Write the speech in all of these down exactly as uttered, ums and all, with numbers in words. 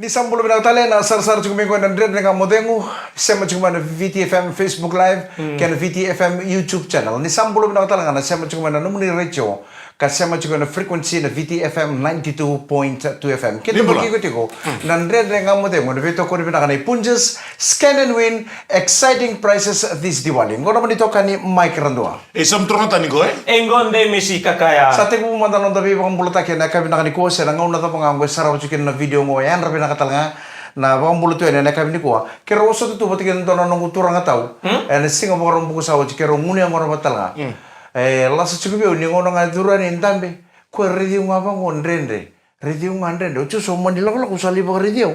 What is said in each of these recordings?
Ni sa bula vinaka tale na sarasara tiko mai qo na Dredre Ga Mo Cegu, sema tiko mai na V T F M Facebook Live, kei na V T F M YouTube channel. Ni sa bula vinaka tale ga na sema tiko mai na nomuni retio, ka sema tiko na frequency na V T F M ninety-two point two F M. Kei na bula tiko tiko na Dredre Ga Mo Cegu, na veitokoni vinaka na i Punjas, Scan and Win, exciting prices this Diwali. Qo na mani tokani Mike Radua. E sa mutorogatani qo, e? E qo de misi kakaya. Sa tekivu mada noda veivakabulataki ena yakavi vinaka nikua, se na gauna cava ga qo e sarava tiko kina na video qo, e yadra vinaka tale ga na vakabula tu yani ena yakavi nikua. Keirau osota tu vata kei na dua na noqu turaga tau. Ena siga Vakaraubuka sa oti keirau gunu yaqona vata tale ga. E lasa tiko vei au ni gauna ga e curu yani e dabe. Koya raici au ga vaqo, Dredre. Raici au ga, Dredre. Oti au sa mani lakolako, au sa lai vakaraici au.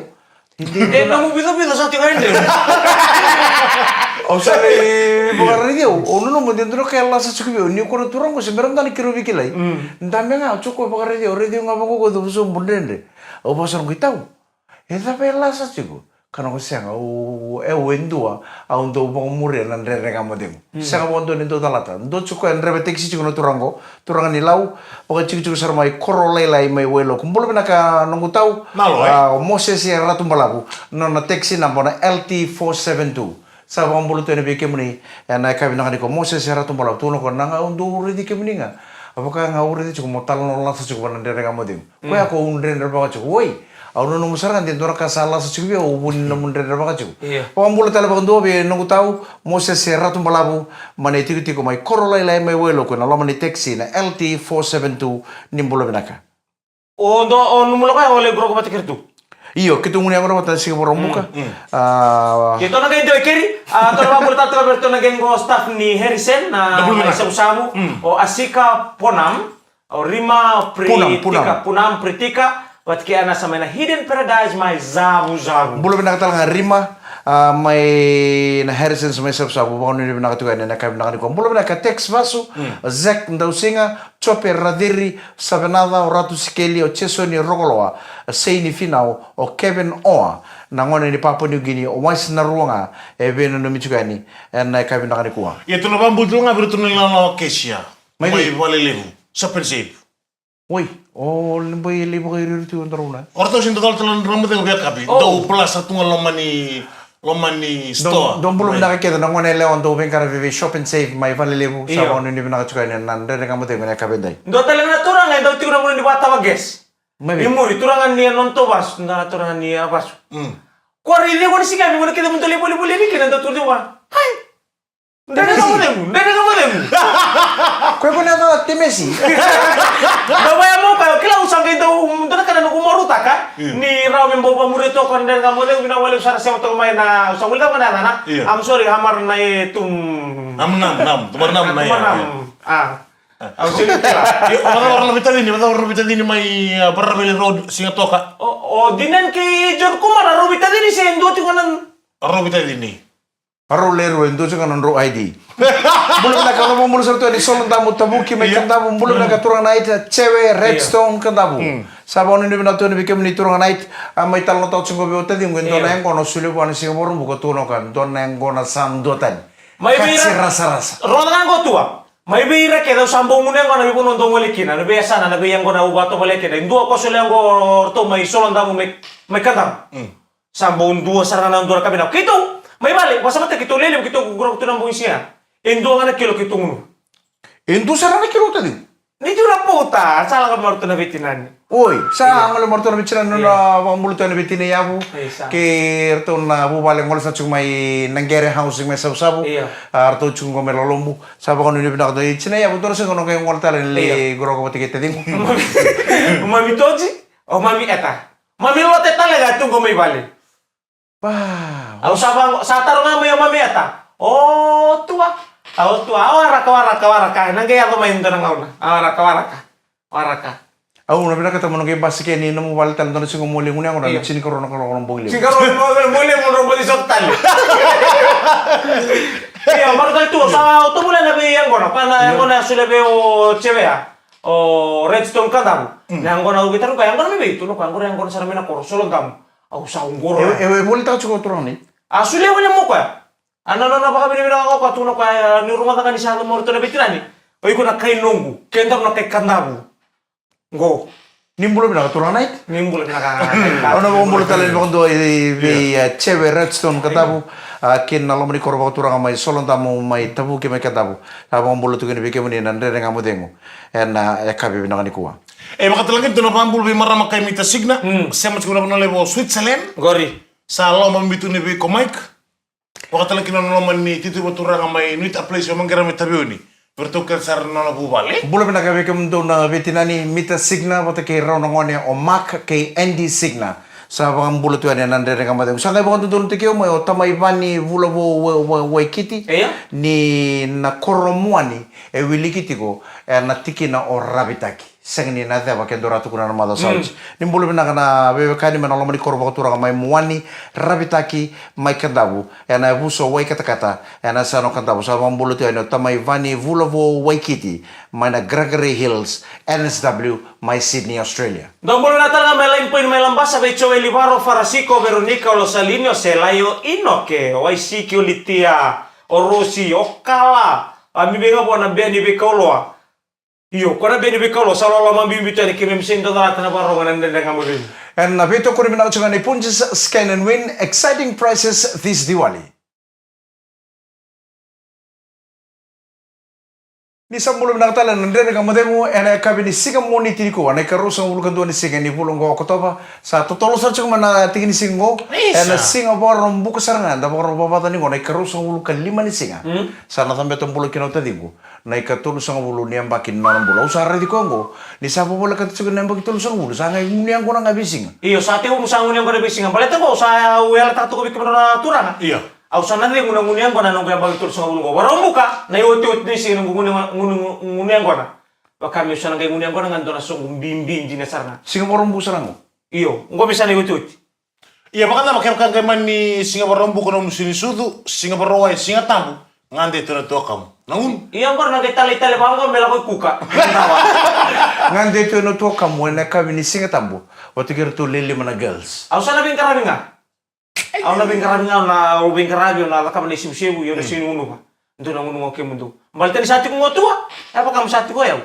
E nomu vicovico sa tiko e dredre. Au sa lai vakaraici au. Au nanuma de dua na ka e lasa tiko vei au. Ni ko na turaga qo se bera mada ni keirau veikilai. Dabe ga, oti o koya vakaraici au. Raici au ga vaqo, koya cuva sobu, Dredre. Au vakasala qo, i tau. E cava e lasa tiko? Ka na qo sega, au, au e dua, au dau vakamuria na Dredre Ga Mo Cegu. Sega vakadua ni dau calata. Dua tiko e draiva tekisi tiko na turaga qo, turaga ni Lau, vakatikotiko sara mai Korolailai mai Wailoku. Bula vinaka noqu tau. Malo, e? A, o Moses e Ratu Balavu, nona tekisi naba na L T four seven two. Sa vakabula tu yani vei kemuni ena yakavi vinaka nikua, Moses e Ratu Balavu, tukuna o koya, na ga au dau raici kemuni ga. A vaka ga au raici tiko mo talanoa lasa tiko va na Dredre Ga Mo Cegu. Koya ko au dredrevaka tiko. Oi, au nanuma sara ga de dua na ka sa lasa tiko vei au, au vu ni nomu dredrevaka tiko. Vakabula tale vakadua vei noqu tau, Moses e Ratu Balavu, mai na itikotiko mai Korolailai mai Wailoku, ena loma ni tekisi na L T four seven two, ni bula vinaka. O dua, o nomu lako ya o lai qoroqo vata kei ratou? Io, keitou gunu yaqona vata na siga Vakaraubuka. Keitou na qai dua e keri, a, tou na vakabula tale vei ratou na qai qo staff ni Harrison, na mai Savusavu, o Asika Ponam, o Rima Pritika, Punam Pritika, vata kei Anasa mai na Hidden Paradise mai Savusavu. Bula vinaka tale ga Rima, a, mai na Harrisons mai Savusavu, vakanuinui vinaka tiko yani ena yakavi vinaka nikua. Bula vinaka Tex Vasu, Zack Dausiga, Jope Raciri, Savenaca, o Ratu Sikeli, o Jesoni Rokoloa, Seini Finau, o Kevin Oa, na gone ni Papua New Guinea, o Wise Narua ga e veinanumi tiko yani ena yakavi vinaka nikua. Ia tou na vakabula tale ga vei iratou na ilala o Kesia mai Valelevu, Shop and Save. Oi, o Libai e lai vakairiiri tu o Darauna. O ratou se dau cala tale na Dredre Ga Mo Cegu via kapi. Dau blasa tu ga loma ni, loma ni store. Dou bula vinaka kece na gone yalewa dau veiqaravi vei Shop and Save mai Valelevu. Sa vakanuinui vinaka tiko yani na Dredre Ga Mo Cegu ena yakavi edai. Dua tale ga na turaga e dau tiko na vanua ni vakatawa gas. I muri, turaga ni a nona tou vasu, na turaga ni a vasu. Ko raici au ni siga vei gona kece mo dau lai volivoli yani kina dau tukuna vua. Hai. Dredre Ga Mo Cegu, Dredre Ga Mo Cegu. Ko e ko na yacana Temesi. Dau vaya mo ka, kila au sa qai dau, dua na ka na noqu marautaka. Ni rawa me bau vamuria toka na Dredre Ga Mo Cegu, vinaka vakalevu sara sema toka mai na, au sa guilecava na yacana. I'm sorry, Hamar na e tum. Nam, nam, nam, tumar nam na e. Tumar nam. A. Au sega ni kila. Io, o cava o rau veitacini, o cava o rau veitacini mai, a, Varaveli Road, Sigatoka. O, o Dinan kei John Kumar, a rau veitacini se dua tiko na. A rau veitacini. A rau lewe rua e dua tiko ga na nodrau I D. Bula vinaka, au na vakabula sara tu yani Solodamu, Tavuki mai Kadavu, bula vinaka turaga na Ita, Cewe, Redstone, Kadavu. Sa vakanuinui vinaka tu yani vei kemuni turaga na Ita, a mai talanoataka tiko vei o taciqu e dua na yaqona o solia vua na siga Vakaraubuka, tukuna o koya, dua na yaqona sa dua tani. Mai vei ira. Kati rasarasa. Rogoca ga qo Tua. Mai vei ira kece au sa bau gunu yaqona vei vanua dou gole kina, na veiyasana, na veiyaqona au vakatovolea kina. E dua ko solia qo o ratou mai Solodamu mai, mai Kadavu. Sa bau dua sara ga na dua na ka vinaka. Keitou, mai vale, vakasamataki keitou lelevu, keitou qoroqoro tu na bogi siga. E dua ga na kilo keitou gunu. E dua sara na kilo tani. Ni tu na pauta, sa lako mai ratou na veitinani. Oi, sa gole mai ratou na veitinani, na vakabula tu na veitinai yavu. Kei ratou na vuvale gole sa tiko mai na Qere Housing mai Savusavu. A ratou tiko qo mai Lolobu. Sa vakanuinui vinaka tu. Tinai yavu, dua na siga qo na qai gole tale ni lai qoroqoro vata kei taciqu. Mami Toji, o Mami Eta. Mami Lote tale ga tu qo mai vale. Au sa vaqo, sa taro ga mai o Mami Eta. O Tua. A o Tua, a waraka, waraka, waraka. Na qai yaco mai dua na gauna. A waraka, waraka. Waraka. Au na vinakata mo na qai basika ni nomu vale tale dua na siga mo lai gunu yaqona na tinikarua na kaloko na bogi levu. Tinikarua na bogi levu, mo na bogi sota tale. Ia, marautaka tu, sa o tovula na veiyaqona. Koya na yaqona e solia vei o Cevea. O Redstone Kadavu. Na yaqona au veitaroga, yaqona mai vei, tukuna o koya, yaqona, yaqona sara mai na koro, Solodamu. Au sa oqo. E, e, e volitaka tiko o turaga nei. A solia wale mo koya. A na nona vakavinavinaka o koya, tukuna o koya, ni rogoca ga ni sa yaco mai o ratou na veitinani. O iko na kai noqu, kedaru na kai Kadavu. Qo. Ni bula vinaka turaga Knight. Ni bula vinaka. Au na vakabula tale ni vakadua i vei, e, Chewe Redstone Kadavu, a, kei na loma ni koro vakaturaga mai Solodamu, mai Tavuki, mai Kadavu. Sa vakabula tu kina vei kemuni na Dredre Ga Mo Cegu ena, e, yakavi vinaka nikua. E, vakatalaki tu na vakabula vei marama kai Mita Signa. Mm. Sema tiko na vanua levu o Switzerland. Qori. Sa loma bibi tu na vei ko Mike. Vakatale kina na loma ni tituva turaga mai Nuit a Place, o Maqere mai Taveuni. Vei ratou kece sara na nona vuvale. Bula vinaka vei kemudou na veitinani, Mita Signa vata kei rau na gone o Mark kei Andy Signa. Sa vakabula tu yani ena Dredre Ga Mo Cegu. Sa qai vakadodonutaki au mai o tamai Vani Vulavou Wa-, Wa-, Waikiti. Eia. Ni na koro Muani e wiliki tiko ena tikina o Ravitaki. Sega ni na ceva ke dou ra tukuna na macawa sa oti. Mm. Ni bula vinaka na veiwekani mai na loma ni koro vakaturaga mai Muani, Ravitaki, mai Kadavu, ena yavusa o Waikatakata, ena yasana o Kadavu. Sa vakabula tu yani o tamai Vani Vulavou Waikiti, mai na Gregory Hills, N S W, mai Sydney, Australia. Dou bula vinaka tale ga mai Line Point mai Labasa, vei Joeli Varo, Farasiko, Veronica, o Losalini, o Selaio, Inoke, o Waisiki, o Litia, o Rosi, o Kala, a mi vei ga vua na Beni vei Kauloa. Io, ko na Beni vei Kauloa, sa loloma bibi tu yani, keimami sega ni dau calata na vakarorogo ena Dredre Ga Mo Cegu. Ena veitokoni vinaka tiko ga ni Punjas Scan and Win, exciting prices this Diwali. Ni sa bula vinaka tale na Dredre Ga Mo Cegu ena yakavi ni siga Moniti nikua, na ikaruasagavulu ka dua ni siga ni vula oqo o Okotova. Sa totolo sara tiko mai na tiki ni siga oqo. Isa. Ena siga Vakaraubuka sara ga, da vakarau vavaca ni oqo na ikaruasagavulu ka lima ni siga. Mm. Sa na cabeta bula kina o taciqu na ikatolusagavulu ni yabaki ni nona bula. Au sa raici koya oqo, ni sa vavolekata tiko na yabaki tolusagavulu, sa qai gunu yaqona ga veisiga. Io, sa tekivu sa gunu yaqona veisiga. Baleta oqo, sa au yalataka toka vei kemudrau na turaga. Io. Au sa na cegu na gunu yaqona na noqu yabaki tolusagavulu oqo. Vakaraubuka, na iotioti ni siga noqu gunu, gunu, gunu, gunu yaqona. Vaka meu sa na qai gunu yaqona ga dua na soqo bibi dina sara ga. Siga Vakaraubuka sara ga oqo. Io, oqo me sa na iotioti. Ia, vakacava kevaka qai mani Siga Vakaraubuka nomu Siganisucu, Siga Vakarauwai, Siga Tabu, gade tu na tuakamu. Na gunu? Ia, oqori na qai taleitale vaqo me lako i Kuka. Gade tu na tuakamu ena yakavi ni Siga Tabu, vata kei iratou le lima na girls. Au sa na veiqaravi ga. Au na veiqaravi ga, au na, au veiqaravi, au na cakava na isevusevu, io na sega ni gunuva. Dou na gunu ga o kemudou. Baleta ni sa tiko ga o Tua, e vaka me sa tiko o yau.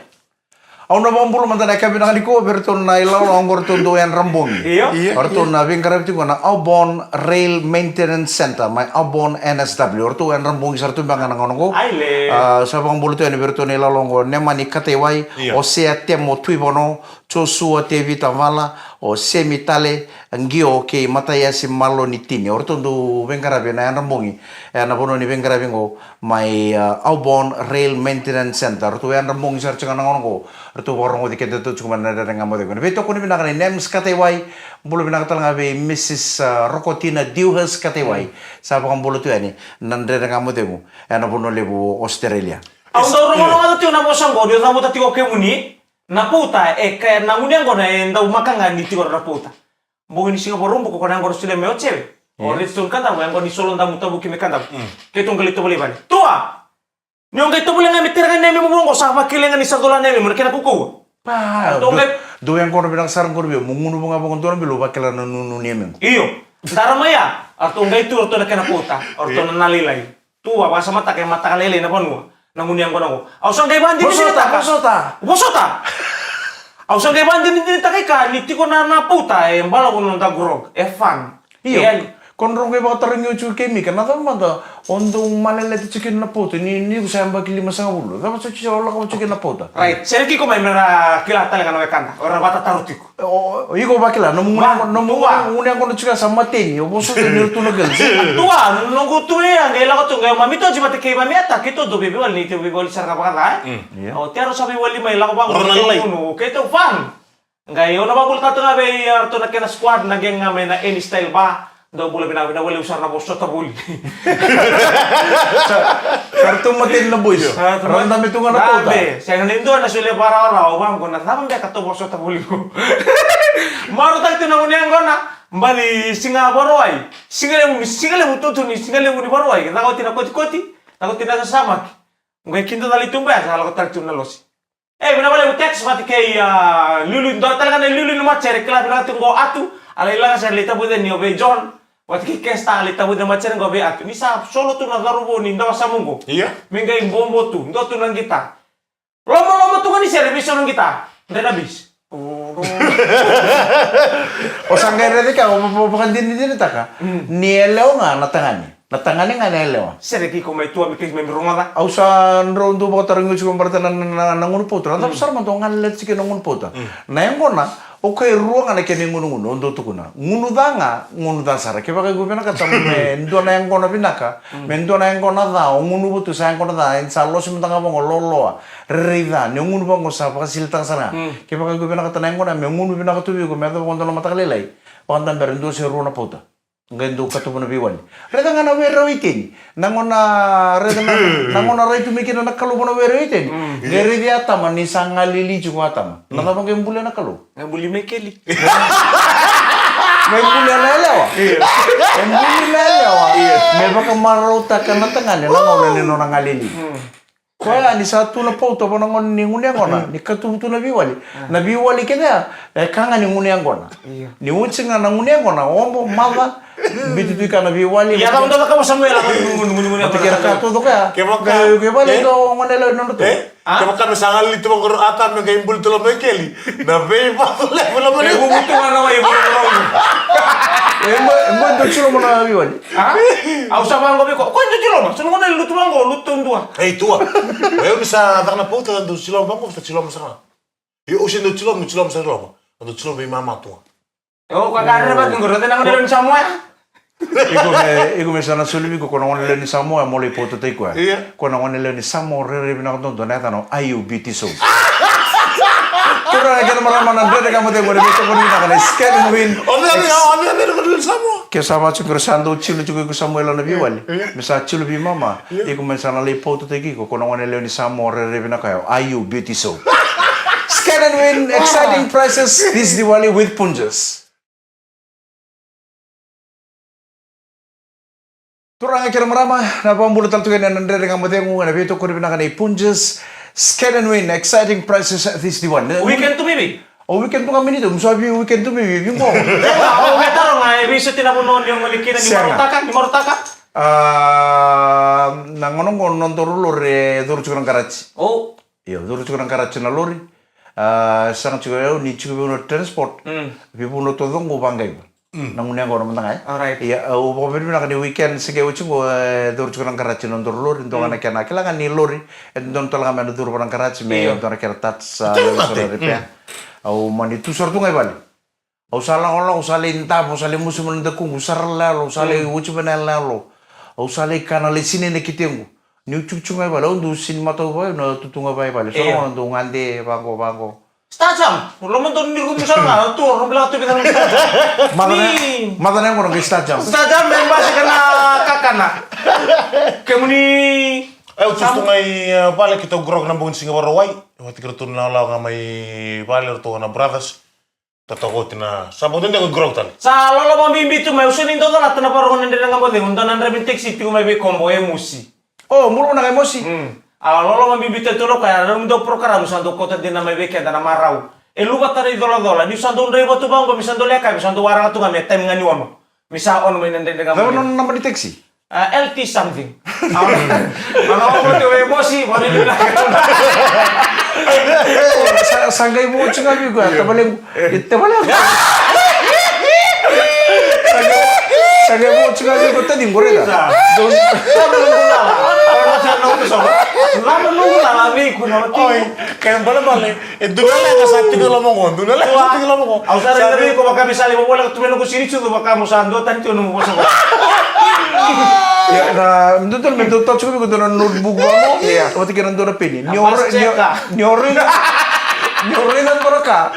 Au na vakabula mada na yakavi vinaka nikua vei iratou na ilawalawa oqo, ratou dau yadra bogi. Io. Io. O ratou na veiqaravi tiko na Audubon Rail Maintenance Centre mai Audubon N S W. O ratou yadra bogi sara tu beka ga na gauna oqo. Ai le. A, sa vakabula tu yani vei iratou na ilawalawa oqo, Nemani Kataiwai, io, Osea Temo Tuivano, Joshua Tevita Vala, o Semi Tale, Qio kei Mataiasi Malonitini. O ratou dau veiqaravi ena yadra bogi ena vanua ni veiqaravi oqo mai, a, Audubon Rail Maintenance Centre. Ratou yadra bogi sara tiko ga na gauna oqo. Ratou vakarogoci keda tu tiko mai na Dredre Ga Mo Cegu. Na veitokoni vinaka nei Nems Kataiwai, bula vinaka tale ga vei Mrs, a, Rokotina Dewhurst Kataiwai. Mm. Sa vakabula tu yani na Dredre Ga Mo Cegu ena vanua levu o Australia. Au dau rogorogo tiko na vosa oqo, niu cavuta tiko o kemuni. Na pauta, e kaya na gunu yaqona e dau maka ga ni tiko na pauta. Bogi ni Siga Vakaraubuka ko na yaqona solia mai o Chewe. O Redstone Kadavu, yaqona ni Solodamu, Tavuki mai Kadavu. Mm. Keitou qai lai tovolei vale. Tua! Ni o qai tovolei ga me tera ga na yamemu oqo, sa vakilai ga ni sa cola na yamemu na kena kaukauwa. Pa, dou, dou yaqona vinaka sara qori vei au, mo gunuva ga vakadua na bilo, vakila na nunu ni yamemu. Io. Dara mai ya, a ratou qai tu o ratou na kena pauta, o ratou na, na lailai. Tua, vakasamataka e mataka lailai na vanua. Na gunu yaqona oqo. Au sa qai vakadinadinataka. Vosota, vosota. Vosota. Au sa qai vakadinadinataka i ka ni tiko na, na pauta e balavu na noda grog, e fun. Io. E yani. Ko drau qai vakatarogi oti kei Mika, na cava mada o dau maleleta tiko kina na pauta ni, ni ko sa yabaki limasagavulu. Cava sa tiko sa o lako tiko kina na pauta. Right. Sereki iko mai me ra kila tale ga na wekada. O ra vakatataro tiko. O, o, iko vakila, nomu gunu, nomu gunu yaqona tiko sa mateni, o vosota ni ratou na girls. Tua, noqu tu ya, qai lako tu, qai o Mami Toji vata kei Mami Ata, keitou dau veiveiwali, ni keitou veiveiwali sara ga vakaca, e? Mm. Ia. O Tero sa veiwali mai, lako vaqo, keitou fun. Qai o na vakabula tale tu ga vei iratou na kena squad, na gang ga mai na Any Style Bar, dou bula vinaka, vinaka vakalevu sara na vosota voli. Sa, sa ratou mateni na boys. Sa ratou mateni. Ra dabe tu ga na pauta. Dabe. Sega ni dua na solia vakarawarawa, au vaqo na cava beka tou vosota voli qo. Marautaki tu na gunu yaqona, bali Siga Vakarauwai. Siga levu, siga levu tutu ni, siga levu ni Vakarauwai. Caka oti na kotikoti, caka oti na sasamaki. Qai kida tale i tuba ya, sa lako tale tu na losi. E, vinaka vakalevu Tex vata kei, a, Liuliu, dua tale ga na Liuliu ni Matsere, kila vinaka tiko qo Atu, a lai laga sere lai tavuce ni o vei John, vata kei Kesta, a lai tavuce Matsere qo vei Atu. Ni sa solo tu na cauravou ni dawasamu qo. Ia. Me qai bobo tu, dua tu na qita. Lomaloma tu ga ni sere, vei so na qita. Dre na bisi. O sa qai raica ke, o vakadinadinataka ni yalewa ga na tagane. Na tagane ga na yalewa. Sere kiko mai tua me kei mai rogoca. Au sa drau dau vakatarogi oti ko baleta na, na, na gunu pauta. Na cava sara mada o galala tiko na gunu pauta. Na yaqona, o koya e rua ga na kena igunugunu, o dau tukuna. Gunu ca ga, gunu ca sara. Kevaka iko vinakata me dua na yaqona vinaka, me dua na yaqona ca, o gunu vatu sa yaqona ca, e sa losi mada ga vaqo, loloa, rairai ca, ni o gunu vaqo sa vakasilataka sara ga. Kevaka iko vinakata na yaqona me gunu vinaka tu vei iko, me yacova ko dua na mataka lailai, vakadabera dua se rua na pauta. Qai dau katuba na veiwali. Raica ga na were o Iteni. Na gona, raica na, na gona rai tu mai kina na Kalou vua na were o Iteni. Qai raici Atama ni sa galili tiko o Atama. Na cava qai bulia na Kalou? Qai buli Mekeli. Qai bulia na yalewa. Qai buli na yalewa. Me vakamarautaka na tagane na gauna ni nona galili. Koya ni sa tu na pauta vua na gone ni gunu yaqona, ni katubu tu na veiwali. Na veiwali kece ya, e ka ga ni gunu yaqona. Ni oti ga na gunu yaqona, obo, maca, biuti tu i ka na veiwali. Ia, ka dau caka vua Samuela, gunu, gunu, gunu, gunu yaqona. Kevaka, kevaka, kevaka, kevaka me sa galili tu vaqo o Atama me qai buli tu o Mekeli. Na veivaku levu na mani. E vuvu tu ga na wai, vuvu tu ga. E mo, e mo dau tiloma na veiwali. A? Au sa vaqo vei ko. Ko dau tiloma. Sa na gona lutu vaqo, lutu dua. Ei, tua. Oi, au ni sa caka na pauta dau tiloma vaqo, sa tiloma sara. Io, au se dau tiloma, dau tiloma sara loma. Dau tiloma vei mama tua. O ka ka rere vata qori, o cei na gone lewe ni Samoa ya? Iko me, iko me sa na soli vei iko, ko na gone lewe ni Samoa ya, mo lai pautataki koya. Ia. Ko na gone lewe ni Samoa, rairai vinaka duadua, na yacana o Ayu Beauty Soap. Turaga kei na marama, na Dredre Ga Mo Cegu, na veitokoni vinaka nei Scan and Win. O cei, o cei na gone lewe ni Samoa? Ke sa vaka tiko qori sa dau tilo tiko iko Samuela na veiwali. Ia. Me sa tilo vei mama. Ia. Iko me sa na lai pautataki iko, ko na gone lewe ni Samoa, rairai vinaka ya, o Ayu Beauty Soap. Scan and Win, exciting prices this Diwali with Punjas. Turaga kei na marama, na vakabula tale tu kina na Dredre Ga Mo Cegu, na veitokoni vinaka nei Punjas. Scan and Win, exciting prices this Diwali. Weekend tu mai vei? O weekend tu ga mai ni tu, mo sa vei weekend tu mai vei, vei qo. Au me taro ga, e vei soti na vanua ni o gole kina, ni marutaka, ni marutaka? A, na gauna qo nodaru lori e curu tiko na garaji. O. Io, curu tiko na garaji na lori. A, sega tiko, au ni tiko vei au na transport. Mm. Vei vuna taucoko qo vaqaiva. Mm. Na gunu yaqona mada ga, e? Alright. Ia, au vakavinavinaka ni weekend se qai oti qo, e, curu tiko na garaji na nodaru lori, dua ga na kena, kila ga ni lori, e dodonu tale ga me na curu vaka na garaji, me dua na kena touch, sa lewe sara repair. Au mani tu sara tu ga i vale. Au sa lakolako, au sa lai davo, au sa lai mosi mai na dakuqu, sa rala yalo, au sa lai oti mai na yaloyalo. Au sa lai kana, lai sinai na kitequ. Niu cukucuku ga i vale, au dau sini matau vale, na tutu ga vale i vale. So na gauna dau gade, vaqo, vaqo. Star Jam, loma donu ni rumu sara ga, tu, rumu lako tu vei na Star Jam. Maca na, maca na yaqona qai Star Jam. Star Jam, me basika na kakana. Kemuni. Au tu tu ga i, e, vale keitou grog na bogi ni siga Vakarauwai. Vata kei ratou na lako ga mai vale ratou na brothers. Tatako oti na, sa bau dede ko grog tale. Sa loloma bibi tu mai, au sega ni dau calata na vakarogo na Dredre Ga Mo Cegu, dua na draiva ni taxi tiko mai vei Kobo, o Emosi. O, bula vinaka Emosi. Mm. A loloma bibi tu, tu na ka ya, na nomu dau program sa dau kauta dina mai vei keda na marau. E luva tara i colacola, niu sa dau draiva tu vaqo, me sa dau leqa, me sa dau waraka tu ga me time ga ni ono. Me sa ono mai na Dredre Ga Mo Cegu. Cava na nona naba ni taxi? A, L T something. A, a, a, a, Emosi, vale ni na. Sa, sa qai vo tiko ga vei koya, tavalequ. E tavalequ. Sa qai, sa qai vo tiko ga vei koya, tani qori da. Sa. Dou. Sa na noqu lala. Sa na noqu lala. Sa na noqu lala vei koya na wati. Oi, kena balebale. E dua na leqa sa tiko i loma qo, dua na leqa sa tiko i loma qo. Au sa raica vei iko vaka me sa lai voleka tu mai na noqu siri sucu vaka mo sa dua tani tu na nomu vosa qo. Ia, na, dua tale me dua tale tiko vei iko dua na notebook vaqo. Ia. Vata kei na dua na peni. Ni o rai, ni o, ni o rai, ni o rai na dua na ka.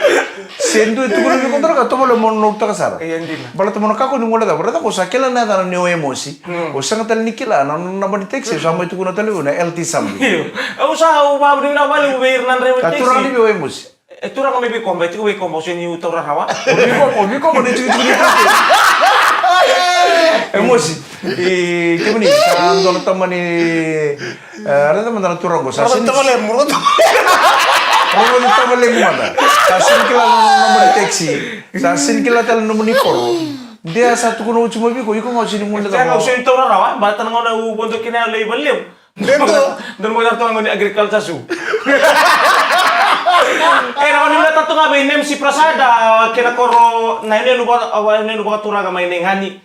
Se dua e tukuna vei iko dua na ka, tovolea mo notaka sara. Ia, dina. Baleta mo na kakua ni guilecava. Raica ko sa kila na yacana ni o Emosi. Hmm. O sega tale ni kila na, na naba ni taxi, sa mai tukuna tale vei au na L T something. Io. Au sa, au vavinavinaka vakalevu vei ira na draiva ni taxi. Ka turaga ni vei o Emosi. E turaga mai vei Kobo, e tiko vei Kobo, se niu taura rawa. O vei Kobo, o vei Kobo, ni tiko, tiko, tiko. Emosi. E, kemuni, sa dua na tama ni, e, raica mada na turaga, sa sini. Rogo ni tavalequ mada. Sa sini kila na nomuni taxi. Sa sini kila tale na nomuni koro. De a sa tukuna oti mai vei iko, iko ga o sini guilecava. Sega, au sini taura rawa, baleta na gauna au vodo kina au lai valelevu. Dou. Dou mo na toka ni agriculture su. E, na koni mle tatu ga vei Nemsi Prasada, kena koro, na ene nu vaka, ene nu vakaturaga mai Neigani.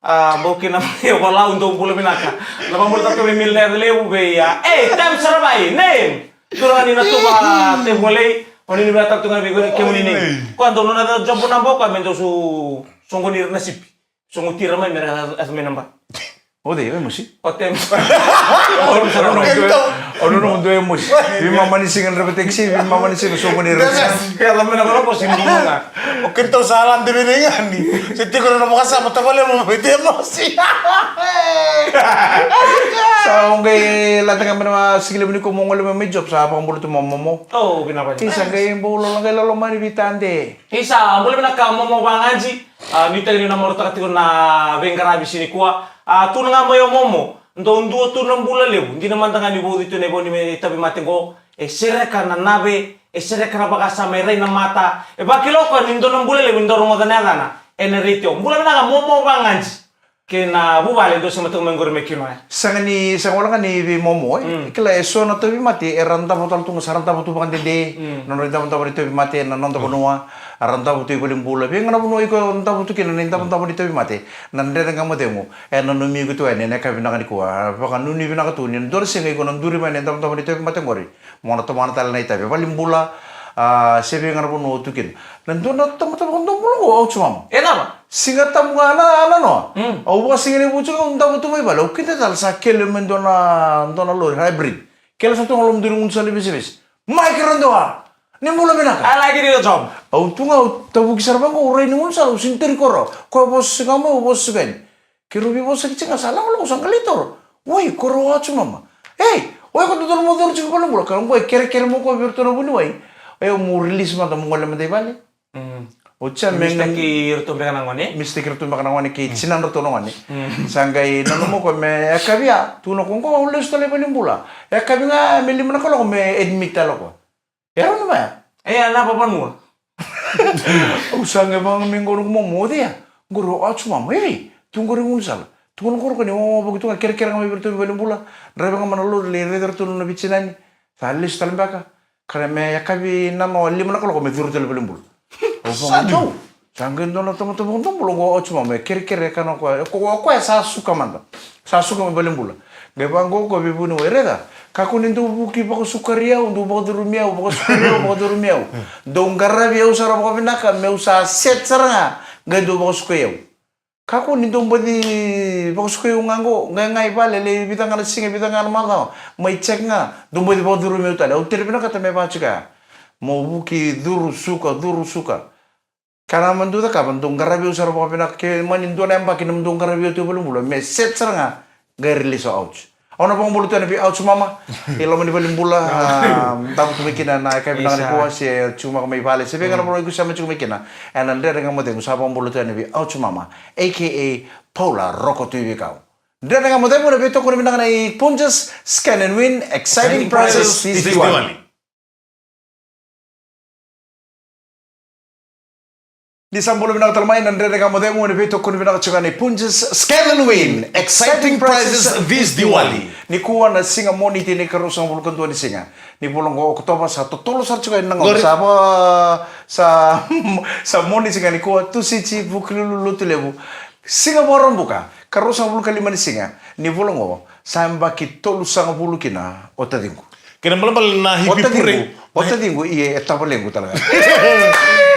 A, bau kina mai Valau, dou bula vinaka. Na vabula tatu vei Milner Levu vei, a, e, Tem Saravai, Nem. Turaga ni na tuva, Tem Walei, o ni ni via tatu ga vei kemuni nei. Ko a dou nona jobu na boka, me dou su, sogo ni na sipi. Sogo tira mai, me ra, asa mai namba. O cei, o Emosi? O Tem. O nona dua e Emosi. Veimama ni siga ni draiva taxi, veimama ni siga soqoni ira. Ia, la mena kola ko si muna. O keitou sa la deve nei gani. Se tiko na vakasama tavale mo vete Emosi. Sa o qai lata ga mena ma siga levu ni ko mo gole mai mai job sa vakabula tu mo momo. O, vinaka. Isa qai bau lolo qai lolo mani vitade. Isa, bula vinaka momo vagaji. A, nuitaki ni na marutaka tiko na veiqaravi sinikua. A, tu na ga mai o momo. Dou dua tu na bula levu. Dina mada ga ni vauci tu na ivau ni me tauvimate qo. E sereka na nave, e sereka na vakasama, e rai na mata. E vakila o koya ni dua na bula levu ni dau rogoca na yacana ena retio. Bula vinaka momo vagaji. Kei na vuvale dou sema tiko mai qori mai kinoa. Sega ni, sega wale ga ni veimomo, e. Mm. Kila e so na tauvimate, era davo tale tu ga, sa ra davo tu vakadede. Mm. Na nodra idavodavo ni tauvimate, na noda vanua, a ra davo tu i valenibula. Vei ga na vanua iko davo tu kina na idavodavo ni tauvimate. Na Dredre Ga Mo Cegu, e nanumi iko tu yani, ena yakavi vinaka nikua. Vakanuinui vinaka tu, ni dua na siga iko na duri mai na idavodavo ni tauvimate qori. Mo na tomana tale na itavi. Valenibula, a, se vei ga na vanua o tu kina. Na dua na tamata vakadomobula qo, au tu mama. E cava? Siga Tabu ga na, na noa. Mm. Au vakasigalevu tu ga, au davo tu mai vale. Au kida tale sa kele me dua na, dua na lori, hybrid. Kele sa tu ga loma dua ni gaunisala ni vesivesi. Mai kere dua. Ni bula vinaka. I like it, your job. Au tu ga, au tavuki sara vaqo, au rai ni gaunisala, au sini tari koro. Koya vosa ga mai, au vosa ga yani. Keirau veivosaki tiko ga sa lako, lako sa qai lai toro. Wai, ko rau a tu mama. Ei, o iko dodonu mo curu tiko valenibula. Ka qo e kerekere mo koya vei iratou na vuniwai. O yau mo release mada mo gole mada i vale. Mm. O tia me mistake iratou beka na gone. Mistake iratou beka na gone kei tinadratou na gone. Mm. Sa qai nanuma o koya me yakavi a, tukuna o koya qo au lesu tale i valenibula. Yakavi ga me lima na kaloko me admit tale o koya. E rau na vaya. E a na vavanua. Au sa qai vaga me qo na kumomo o cei a? Qori o Atsumama. Ei, tu qori gaunisala. Tu qori qori ni wawa vuki tu ga kerekere ga mai vei iratou i valenibula. Draiva ga mai na lori lai raici iratou na veitinani. Sa lesu tale beka. Ka ra me yakavi na noa lima na kaloko me curu tale i valenibula. Au vaka tu. Sa qai dua na tamata vakadomobula qo o Atsumama e kerekere ka na koya, ko, ko, koya sa suka mada. Sa suka mai valenibula. Qai vaqo o koya vei vuniwai, raica. Kakua ni dou vuki vakasukari au, dou vakacurumi au, vakasukari au, vakacurumi au. Dou qaravi au sara vakavinaka, meu sa set sara ga, qai dou vakasukai au. Kakua ni dou baci vakasukai au ga qo, qai ga i vale, lai vica ga na siga, vica ga na macawa, mai check ga, dou baci vakacurumi au tale. Au tere vinakata me vaka tiko ya. Mo vuki curu suka, curu suka. Ka na ma dou cakava, dou qaravi au sara vakavinaka, ke mani dua na yabaki na dou qaravi au tu i valenibula, me set sara ga, qai release au out. Au na vakabula tu yani vei Atsumama, i loma ni valenibula, a, davo tu mai kina na yakavi vinaka nikua, se tiko mada mai vale, se vei ga na vanua iko sema tiko mai kina, ena Dredre Ga Mo Cegu, sa vakabula tu yani vei Atsumama, A K A Paula Roko Tui Veikau. Dredre Ga Mo Cegu, na veitokoni vinaka nei Punjas, Scan and Win, exciting prizes this Diwali. Ni sa bula vinaka tale mai na Dredre Ga Mo Cegu, ni veitokoni vinaka tiko ga ni Punjas, Scan and Win, exciting prizes this Diwali. Nikua na siga Moniti ni karua sagavulu ka dua ni siga ni vula oqo o Okotova, sa totolo sara tiko ga na gauna. Sa va, sa, sa Moniti ga nikua, Tusiti, Vukelulu, Lotulevu. Siga Vakaraubuka, karua sagavulu ka lima ni siga ni vula oqo, sa yabaki tolu sagavulu kina o taciqu. Kena balebale na hipi pure. O taciqu, ia e tavalequ tale ga.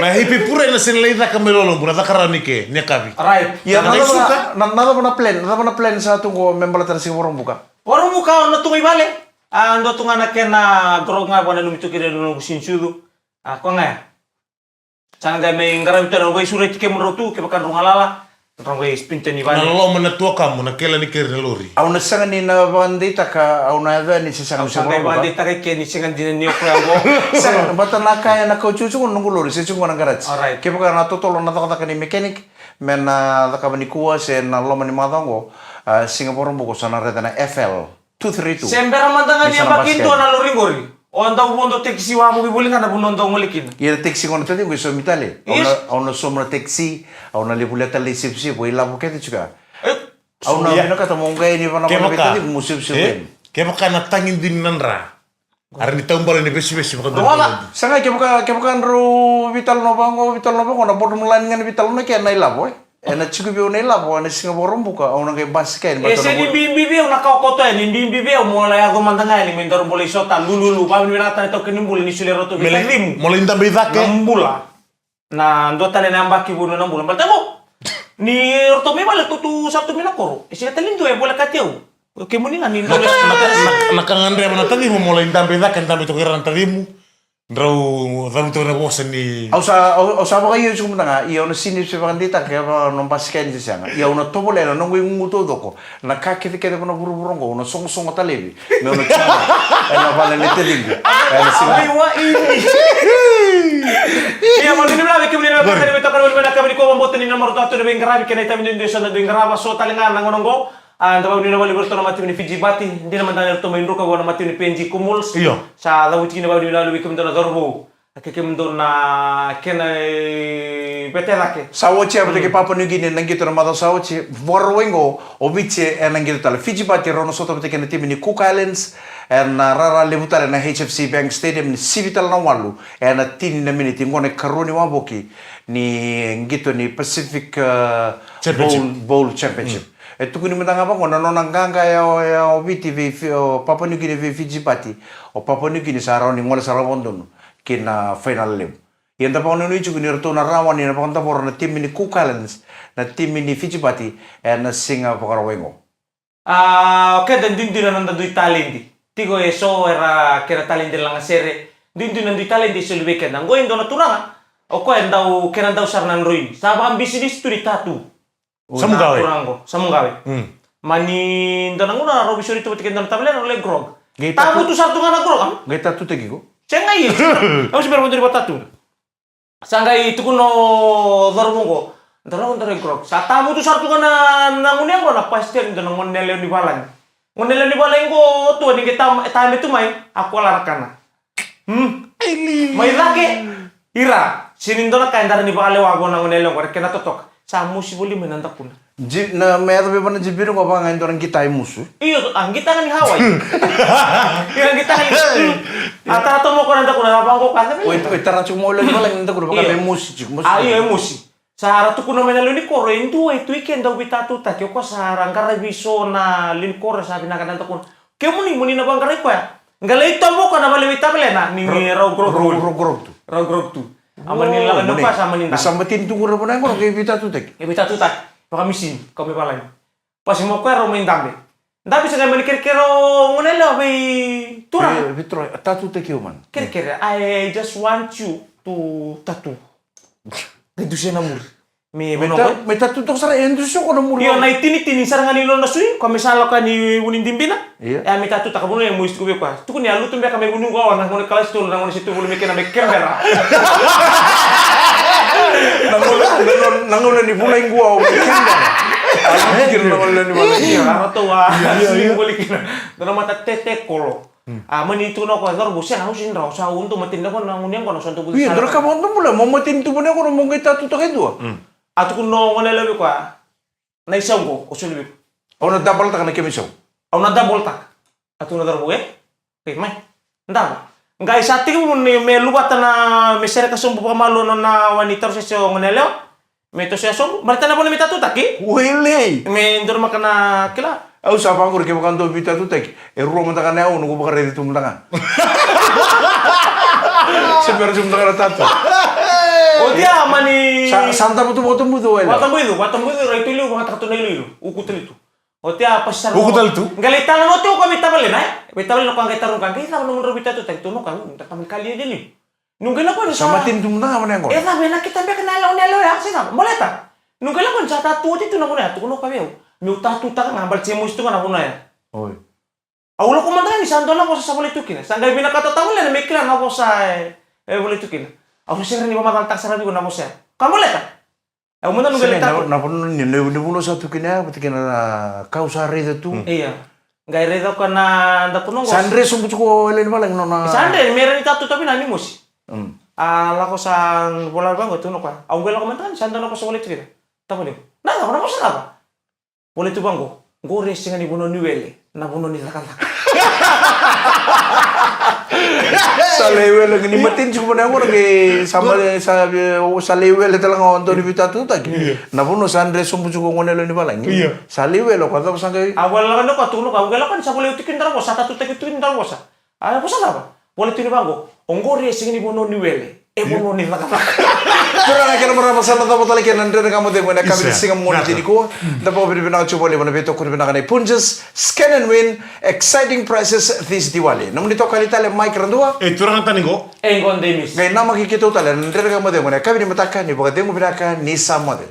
Na hipi pure na sega ni lai caka mai lolobu, na caka rawa ni ke, ni yakavi. Right. Ia na cava na, na cava na plan, na cava na plan sa tu qo me baleta na siga Vakaraubuka? Vakaraubuka au na tu ga i vale. A, dua tu ga na kena grog ga, vakananumi tu kina na noqu sinisucu. A, koya ga ya. Sa na qai mai qaravi tu na veisureti kemudrau tu, kevaka drau galala, drau qai spin tu yani vale. Na loma na tuakamu, na kela ni keri na lori. Au na sega ni na vakadeitaka, au na yaco yani se sega ni. Au sa qai vakadeitaka i ke ni sega dina ni o koya qo. Sega, baleta na ka ya na kauti oti qo na noqu lori, se tiko qo na garaji. Alright. Kevaka na totolo na cakacaka ni mechanic, me na cakava nikua se na loma ni macawa qo, a, siga Vakaraubuka sa na raica na F L. Two three two. Se bera mada ga ni yabaki dua na lori qori. O dau vodo tekisi wavoki voli ga na vanua dau gole kina. Ia na tekisi qo na taciqu e saumi tale. Au na, au na sauma na tekisi, au na lai volia tale na isevusevu, e lavo kece tiko ya. Au na vinakata mo qai ni vanavana vei taciqu mo sevusevu yani. Kevaka na tagi dina na dra. Era ni taubale ni vesivesi vakadua. Rogoca, sa qai kevaka, kevaka drau veitalanoa vaqo, veitalanoa vaqo, na bottom line ga ni veitalanoa ke na ilavo, e. E na tiko vei au na ilavo, e na siga Vakaraubuka, au na qai basika yani. E sega ni bibi vei au na ka o koto yani, bibi vei au mo lai yaco mada ga yani me daru bole sota, lululu, vakavinavinakataka na taukei ni bula ni solia ratou vei tacimu. Mo lai dabe i cake. Na bula. Na dua tale na yabaki vou na bula. Baleta qo, ni ratou mai vale, ratou tu sara tu mai na koro. E sega tale ni dua e volekati au. O kemuni ga ni dua. Na ka gadreva na tacimu mo lai dabe i cake, dabe toka ira na tacimu. Drau cavuta na vosa ni. Au sa, au, au sa vakaio tiko mada ga, ia au na sini se vakadeitaka kevaka au na basika yani se sega. Ia au na tovolea na noqu igugu taucoko. Na ka kecekece vua na vuravura oqo, au na sogosogo talevi. Me au na tiko e na vale ni taciqu. E na siga. Ia, ma ni vinavinaka kemuni na veiqaravi, me toka na veiqaravi, me na kavani ko vabota ni na marau tatu na veiqaravi, kei na itavi ni dui sa na dui qarava, so tale ga na gauna oqo. A, da vau ni na vali vei ratou na matiu ni Fiji Bati, dina mada na ratou mai druka vua na matiu ni P N G Kumul. Io. Sa cavuti kina vau ni na vali vei kemudou na cauravou. A ke kemudou na kena, e, vete cake. Sa oti a vata kei Papua New Guinea na qito na macawa sa oti. Vakarau oqo, o Viti e na qito tale. Fiji Bati rau na sota vata kei na timi ni Cook Islands. E na rara levu tale na H F C Bank Stadium ni sivi tale na walu. E na tini na miniti qo na ikarua ni wavoki ni qito ni Pacific, e, Championship. Bowl, Bowl Championship. E tukuni mada ga vaqo na nona qaqa ya o, ya o Viti vei Fi-, o Papua New Guinea vei Fiji Bati. O Papua New Guinea sa rawa ni gole sara vakadodonu ki na final levu. Ia da vakanuinui tiko ni ratou na rawa ni na vakadavora na timi ni Cook Islands, na timi ni Fiji Bati, e na siga Vakarauwai qo. A, o keda duidui na noda dui taledi. Tiko e so era kena taledi lagasere. Duidui na dui taledi e soli vei keda. Qo e dua na turaga. O koya e dau, kena dau sara na droini. Sa vakabisinisi tu ni tatu. Samugawe. Turaga qo, Samugawe. Mm. Mani dua na gauna rau veisoli tu vata kei dua na tavalena, rau lai grog. Tamutu sara tu ga na grog, a? Qai tatutaki iko? Sega i. Au se bera mo duri vakatatu. Sa qai tukuna o cauravou qo. Daru, daru lai grog. Sa tamutu sara tu ga na, na gunu yaqona, na pasiteri, dua na gone yalewa ni valagi. Gone yalewa ni valagi qo, tua ni qai ta, ta me tu mai, a kola na kana. Hmm? Mai cake. Ira, sega ni dua na ka e dara ni vakalewa vua na gone yalewa qo, era kena totoka. Sa mosi voli mai na dakuna. Ji-, na me yaco vei vana jibiri qo vaka ga e dua na qita e musu. Io, a qita ga ni Hawaii. Io, qita ga ni. A tara tomo ko na dakuna, na vaqo ka. Oi, oi, tara tiko mo lewa ni valagi na dakuna, vaka me mosi tiko, mosi. A, io, e mosi. Sa ra tukuna mai na lewe ni koro, e dua e tu i ke dau veitatutaki, o koya sa ra qaravi so na lewe ni koro, sa vinaka na dakuna. Kemuni, mo ni na vaqarai koya. Qai lai tobo koya na vale vei tavalena, ni rau grog tu. Rau grog tu. A mani lala na koya sa mani dabe. Sa matini tu qori na vanua qori, qai veitatutaki. Qai veitatutaki. Vakamisini, kau mai valagi. Pasi mo koya rau mai dabe. Dabe sa qai mani kerekere o gone yalewa vei turaga. Vei turaga, tatutaki au man. Kerekere, I just want you to tattoo. Qai dusia na muri. Me, me vanua ta-, qo. Me tatu toka sara, e dusia ko na muri. Io, na itinitini sara ga ni lona sui, ko me sa lako ni vuni dibina. Io. E a me tatutaka vanua e mosi tiko vei koya. Tukuni a lutu beka me vuni qo na gone kalasi tolu, na gone se tu voli me kena me kebera. Na gone, na gone, na gone ni vula i qo au me kebera. A lutu kina na gone ni vula i qo. Io, a ratou a, io, io, sui voli kina. Dua na mata tete kolo. Mm. A mani tukuna o koya, cauravou, sega, au sega ni rawa, sa au dau mateni na gone, na gone yaqona, sa dau buci sara. Io, dua na ka mo dau bula, mo mateni tu voli yaqona, mo qai tatutaka e dua. Mm. A tukuna o gone yalewa vei koya, na isau qo, o soli vei koya. Au na dabalataka na kemu isau. Au na dabalataka. A tukuna o cauravou, e? Okei, mai. Daba. Qai sa tekivu ni me luvata na, me sereka sobu vakamalua na, na wa ni tarusese o gone yalewa. Me toso ya sobu, baleta na vanua me tatutaki. Wele. Me dua na maka na kila. Au sa vaqori kevaka dau veitatutaki. E rua mada ga na yau noqu vakaraici tu mada ga. Se bera tu mada ga na tatu. Oti ya mani. Sa, sa davo tu vakatabuicu wele. Vakatabuicu, vakatabuicu, rai tu liu, vagataka tu na iloilo. Uku tale tu. Oti ya pasi sara. Uku tale tu. Qai lai tala na oti o koya vei tavalena, e? Vei tavalena o koya qai taroga, qai cava nomudrau veitatutaki tu na koya, mm, tatamani ka lialia liu. Niu qai lako yani sa matini tu mada ga vanua yaqona. E cava ena kita beka na yalewa, na yalewa ya, se cava, baleta. Niu qai lako yani sa tatu oti tu na vanua ya, tukuna o koya vei au. Meu tatutaka ga, baleta se mosi tu ga na vanua ya. Oi. Au lako mada ga yani sa dua na vosa sa volai tu kina. Sa qai vinakata o tavalena me kila na vosa e, e volai tu kina. Au sa sega ni vakamacalataka sara vei iko na vosa ya. Ka baleta. Au mada noqu lai tatu. Na, na vanua ni, ni, ni vanua sa tu kina ya, vata kina na kau sa raica tu. Mm. Io. Qai raica o koya na dakuna qo. Sa dre sobu tiko o yalewa ni valagi nona. Sa dre, me rawa ni tatu tavi na ni mosi. Mm. A lako sa vola vaqo, tukuna o koya. Au qai lako mada ga yani, sa dua na vosa volai tu kina. Tavalequ. Na cava, na vosa cava? Volai tu vaqo. Qori e sega ni vanua ni wele, na vanua ni cakacaka. Sa lai wele ni matini tiko na yaqona ke sa male sa sa lai wele tale ga o dau ni vitatataki. Na vanua sa dre sobu tiko o gone lo ni valagi. Sa lai wele o koya cava sa qai. A wele lako ni o koya tukuna o koya wele lako ni sa volai tiko ni dara vosa, sa tatutaki tiko ni dara vosa. A vosa cava? Volai tiko ni vaqo. O qori e sega ni vanua ni wele. E vanua ni cakacaka. Turaga kei na marama, sa na cava tale kei na Dredre Ga Mo Cegu ena yakavi ni siga Moniti nikua. Da vakavinavinaka tiko vakalevu na veitokoni vinaka nei Punjas, Scan and Win, exciting prices this Diwali. Nomuni tokali tale Mike Radua. E turaga tani qo. E qo Demis. Qai namaki keitou tale na Dredre Ga Mo Cegu ena yakavi ni mataka, ni vakacegu vinaka, ni sa moce.